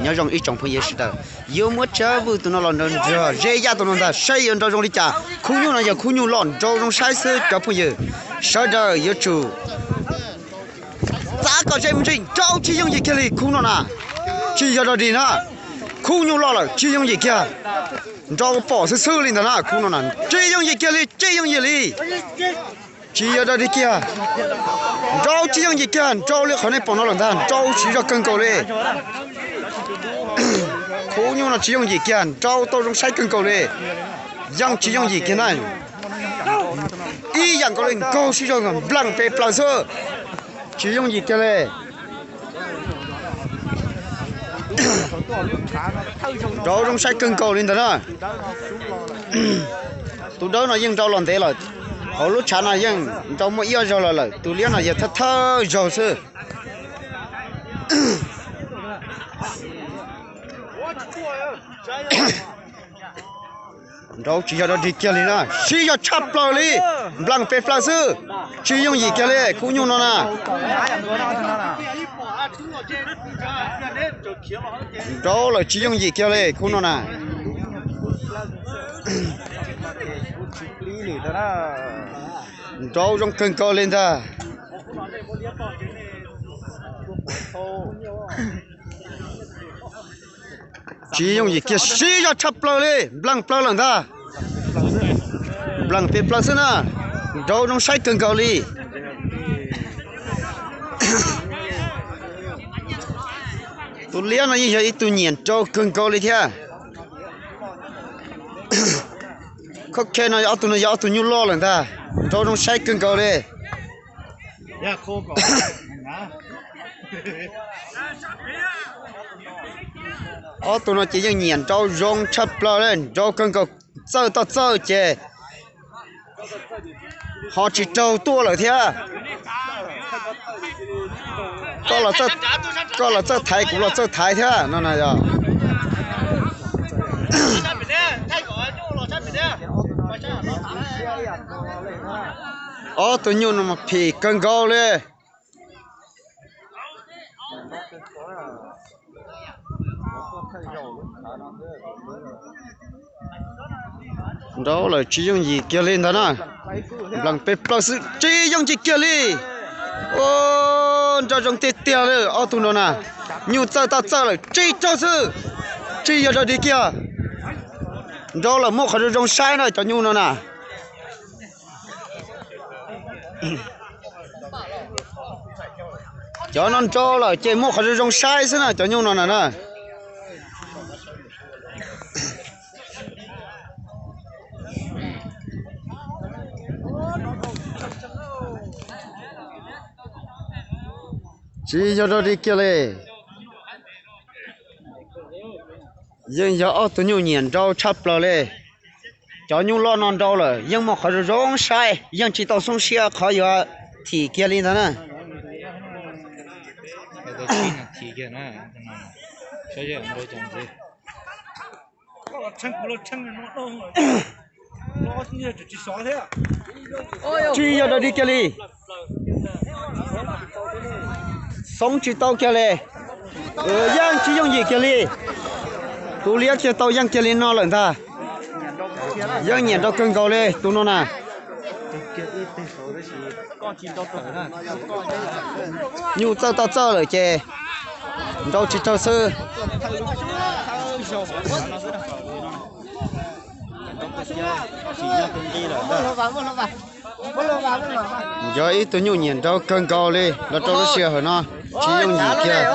Nyob zoo ib tsoom phooj ywg sawv daws, yuav muab Tsab Vwj tus no los nrog nrog Zeb Yaj tus no ntag saib yuav nrau zoo li cas. Khub nyuj no yog khub nyuj loj nrau zoo saib xwb cov phooj ywg. Sawv daws yuav tsum txav kom ze mus ntsis, nrau tsis yooj yim kiag li khub no na. Tsis yog dog dig na, khub nyuj loj lawm tsis yooj yim kiag. Nrau pom xwb xwb li ntag na, khub no na tsis yooj yim kiag li, tsis yooj yim li. Tsis yog dog dig kiag, nrau tsis yooj yim kiag, nrau li qhov nej pom no lawm ntag, nrau siv zog kawg nkaus li. Khub nyuj no tsis yooj yim kiag, nrau tau zoo saib kawg nkaus li. Yeej tsis yooj yim kiag na. Ib yam nkaus li nkaug siv zog nplees pes plaws xwb, tsis yooj yim kiag li. Nrau zoo saib kawg nkaus li ntag na. Tus dawb no yeej nrau los ntev lawm, hauv lub tshav no yeej nrau muaj ib ob zaug los lawm, tus liab no yog thawj thawj zaug xwb. Nrau tsis yog dog dig kiag li na, siv zog tshaj plaws li, nplees pes plaws xwb, tsis yooj yim kiag li khub nyuj no na. Nrau lawm tsis yooj yim kiag li khub no na. Nrau zoo kawg nkaus li ntag. Tsis yooj yim kiag, siv zog tshaj plaws li, nplees plaws lawm ntag. Nplees pes plaws xwb na, nrau zoo saib kawg nkaus li. Tus liab no yeej yog ib tug nyiam nrau kawg nkaus li thiab. Khov khe no ob tug no yog ob tug nyuj loj lawm ntag, nrau zoo saib kawg nkaus li. Ob tug no ces yeej nyiam nrau zoo tshaj plaws li, nrau kawg nkaus, txawj toj txawj ces ho tsis raug tuaj lawm thiab. Koj los txawj thaiv, kuv los txawj thaiv thiab no na yog. Ob tug nyuj no mas phim kawg nkaus li. Nrau lawm tsis yooj yim kiag li ntag na. Nplees pes plaws xwb tsis yooj yim kiag li. Nrau zoo tiag tiag li ob tug no na. Nyuj txawj toj txawj lawm tsis raug xwb, tsis yog dog dig kiag. Nrau lawm muaj qhov zoo zoo saib na cov nyuj no na. Cov no nrau lawm ces muaj qhov zoo zoo saib xwb na cov nyuj no na na. Tsis yog dog dig kiag li. Yeej yog ob tug nyuj nyiam nrau tshaj plaws li. Cov nyuj loj no nrau lawm yeej muaj qhov zoo zoo saib, yeej tsis tau xoob siab qhov yuav thim kiag li ntag na. Tsis yog dog dig kiag li. Xoob tsis tau kiag li. Yeej tsis yooj yim kiag li. Tus liab kiag tau yeej kiag li no lawm ntag. Yeej nyiam nrau kawg nkaus li tus no na. Nyuj txawj toj txawj lawm ces nrau tsis raug xwb. Yog ib tug nyuj nyiam nrau kawg nkaus li los rau lub sij hawm no, tsis yooj yim kiag.